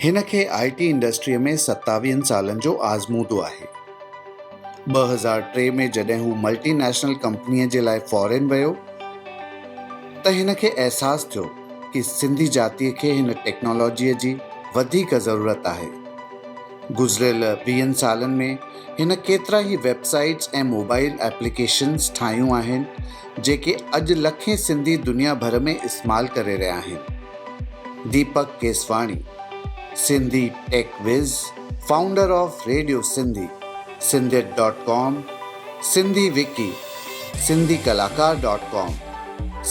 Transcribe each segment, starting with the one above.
هن کي آء ٽي انڊسٽريء ۾ ستاويهن سالن جو آزمودو آهي. 2003 ۾ جڏهن هو ملٽي نيشنل ڪمپنيء جي لاء فارين ويو ته هن کي احساس ٿيو ڪي سنڌي جاتيء کي هن ٽيڪنالاجيء جي وڌيڪ ضرورت آهي. گذريل ويهن سالن ۾ هن ڪيترا ئي ويب سائيٽس ۽ موبائل ايپليڪيشنز ٺاهيون آهن جيڪي اڄ لکين سنڌي دنيا ڀر ۾ استعمال ڪري رهيا آهن. Deepak Keswani, Sindhi tech whiz, founder of radio Sindhi, Sindhiyat dot com, Sindhi wiki, Sindhi Kalakar dot com,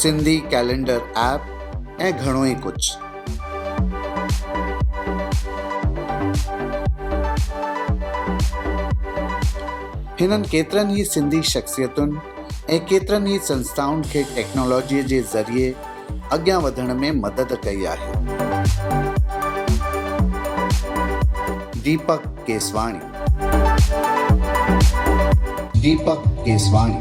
Sindhi calendar app ۽ گهڻو ئي ڪجهه. هنن ڪيترن ئي سنڌي شخصيتن ۽ ڪيترن ئي سنسٿائن کي ٽيڪنالاجيء جي ذريعي اڳيان وڌڻ ۾ مدد ڪئي آهي. ديپڪ ڪيسواڻي. ديپڪ ڪيسواڻي.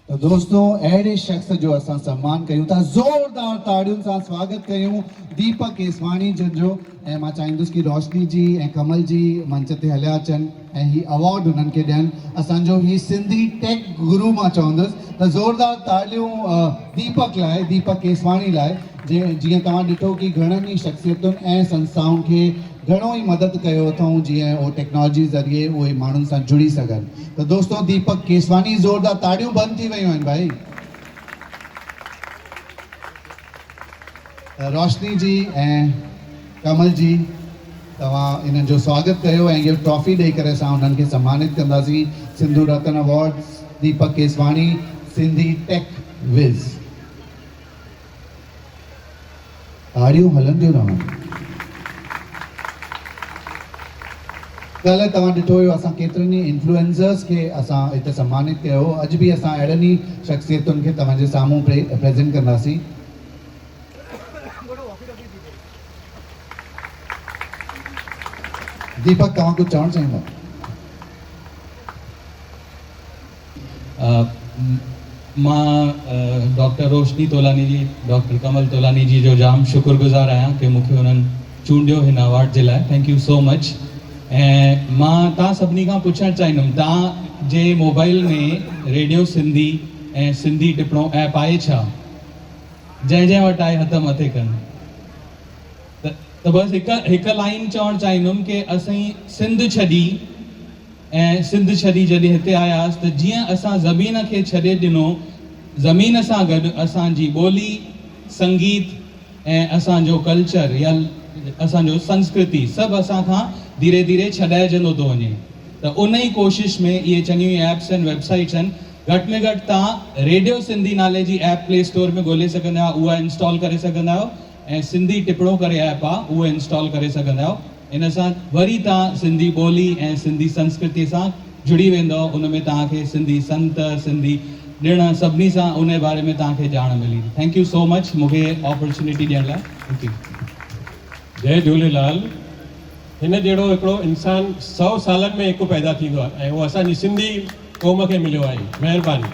ته دوستو اهڙي شخص جو اسان سنمان ڪيون ٿا زوردار تاڙين سان سواگت ڪيون ديپڪ ڪيسواڻي جن جو ۽ مان چاهيندس ڪي روشني جي ۽ ڪمل جي منچ تي هليا اچن ۽ هي اوارڊ هنن کي ڏين اسان جو هي سنڌي ٽيڪ گرو مان چوندس ته زوردار تاڙيون ديپڪ لاء ديپڪ ڪيسواڻي لاء جيئن توهان ڏٺو ڪي گهڻن ئي شخصيتن ۽ سنسٿائن کي گهڻو ئي مدد ڪيو اٿئون جيئن اهو ٽيڪنالاجي ذريعي اهي ماڻهن سان جڙي سگهن ته دوستو ديپڪ ڪيسواني زوردار تاڙيون بند ٿي ويون آهن ڀائي ته روشني جي ۽ ڪمل جي توهان انهن جو سواگت ڪيو ۽ اهو ٽرافي ڏئي ڪري اسان انهن کي سمانت ڪنداسين Sindhu Ratan award Deepak Keswani Sindhi tech whiz. تاڙيون هلنديون رهن. ڪلهه توهان ڏٺو هيو اسان ڪيترن ئي انفلوئنسرز کي اسان هتي سمانت ڪيو هو اڄ به اسان اهڙن ئي شخصيتن کي توهان جي سامهون پريزنٽ ڪنداسين. ديپڪ توهان ڪجهه چوڻ چاهيندا؟ مان ڊاڪٽر روشني تولاني جي، ڊاڪٽر ڪمل تولاني جي جو جام شڪر گذار آهيان ڪي مون کي انهن چونڊيو هن اوارڊ جي لاء thank you سو مچ ۽ مان توهان سڀني کان پڇڻ چاهيندم توهان جي موبائل ۾ ريڊيو سنڌي ۽ سنڌي ٽپڻو ايپ آهي ڇا جنهن جنهن وٽ آهي هٿ مٿي ڪن ته بس هڪ هڪ لائين چوڻ چاهيندم ڪي اسين سنڌ ڇڏي ۽ سنڌ ڇڏي جڏهن هتي آياس ته جيئن اسان زمين کي ڇڏي ڏنو، زمين سان گڏ اسان جي ٻولي، سنگيت ۽ اسان جو ڪلچر يا اسان جو سنسڪرتي سڀ اسان کان ڌيري ڌيري ڇڏائجندو ٿو وڃي ته ان ئي ڪوشش ۾ اهي چڱيون ئي ايپس آهن ويب سائيٽس آهن گهٽ ۾ گهٽ توهان ريڊيو سنڌي نالي جي ايپ پلي اسٽور ۾ ڳولي سگهندا آهيو اها انسٽال ڪري سگهندا آهيو ۽ سنڌي ٽپڻو ڪري ايپ آهي اهو انسٽال ڪري سگهندا آهيو. ان سان وري توهان سنڌي ٻولي ۽ سنڌي سنسڪرتي سان جڙي ويندؤ، ان ۾ توهان کي سنڌي سنت، سنڌي ڏڻ سڀني سان ان باري ۾ توهان کي ڄاڻ ملي. Thank you سو مچ مون کي آپرچونٽي ڏيڻ لاء thank you. جئي جهوليلال هن جهڙو هڪڙو انسان سئو سالن ۾ هڪ پيدا ٿيندو آهي ۽ اهو اسان جي سنڌي قوم کي مليو آهي مهرباني.